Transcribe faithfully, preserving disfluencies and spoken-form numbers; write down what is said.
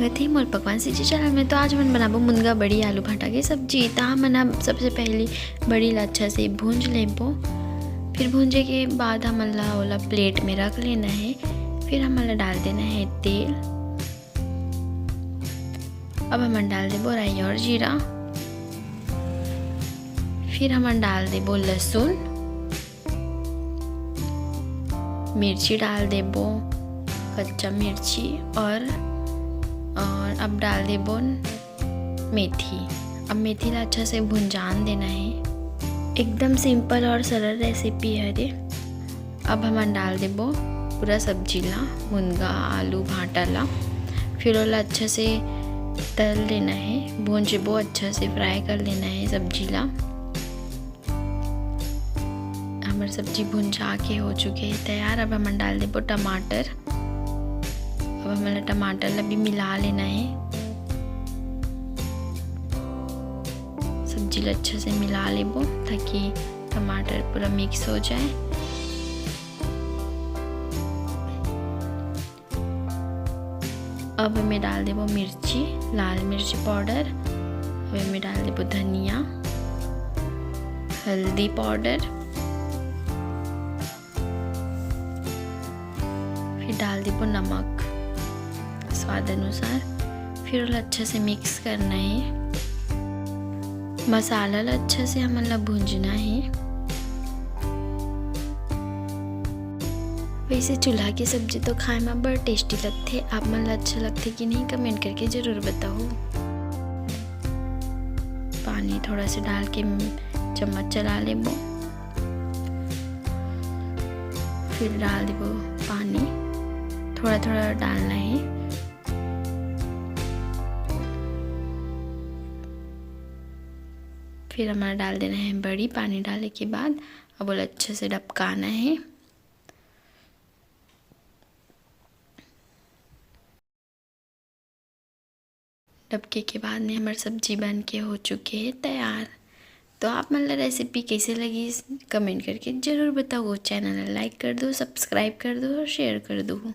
थे मोर पकवान सिंची चैनल में। तो आज हमन बनाबो मुनगा बड़ी आलू भाटा के सब्जी। त हमन अब सबसे पहली बड़ी ला अच्छा से भूंज लेबो। फिर भूंजे के बाद हमन ला ओला प्लेट में रख लेना है। फिर हमन ला डाल देना है तेल। अब हमन डाल देबो राई और जीरा। फिर हमन डाल देबो लहसुन, मिर्ची डाल देबो, कच्चा मिर्ची और, और अब डाल देबो मेथी। अब मेथी ला अच्छा से भुंजान देना है। एकदम सिंपल और सरल रेसिपी हरे। अब हमन डाल देबो पूरा सब्जी ला, मुनगा, आलू, भाटा ला। फिर ओला अच्छा से तल लेना है, भूंजबो, अच्छा से फ्राई कर लेना है सब्जी ला। हमर सब्जी भुंजा के हो चुके है तैयार। अब हमन डाल देबो टमाटर। अब हमन ला टमाटर ला भी मिला लेना है। सब्जी ला अच्छा से मिला लेबो ताकि टमाटर पूरा मिक्स हो जाए। अब एमे डाल देबो मिर्ची, लाल मिर्ची पाउडर। अब एमे डाल देबो धनिया, हल्दी पाउडर, फिर डाल देबो नमक स्वाद अनुसार। फिर ओला अच्छा से मिक्स करना है। मसाला ला अच्छा से हमन ला भूंजना है। वैसे चूल्हा के सब्जी तो खाए में बड़ टेस्टी लगथे। आप मन ला अच्छा लगथे कि नहीं, कमेंट करके जरूर बताओ। पानी थोड़ा से डाल के चम्मच चला लेबो, फिर डाल देबो पानी, थोड़ा थोड़ा डालना है। फिर हमन ला डाल देना है बड़ी। पानी डाले के बाद अब ओला अच्छा से डबकाना है। डबके के बाद में हमर सब्जी बन के हो चुके है तैयार। तो आप मन ला रेसिपी कैसे लगी, कमेंट करके जरूर बताओ। चैनल ला लाइक कर दो, सब्सक्राइब कर दो और शेयर कर दो।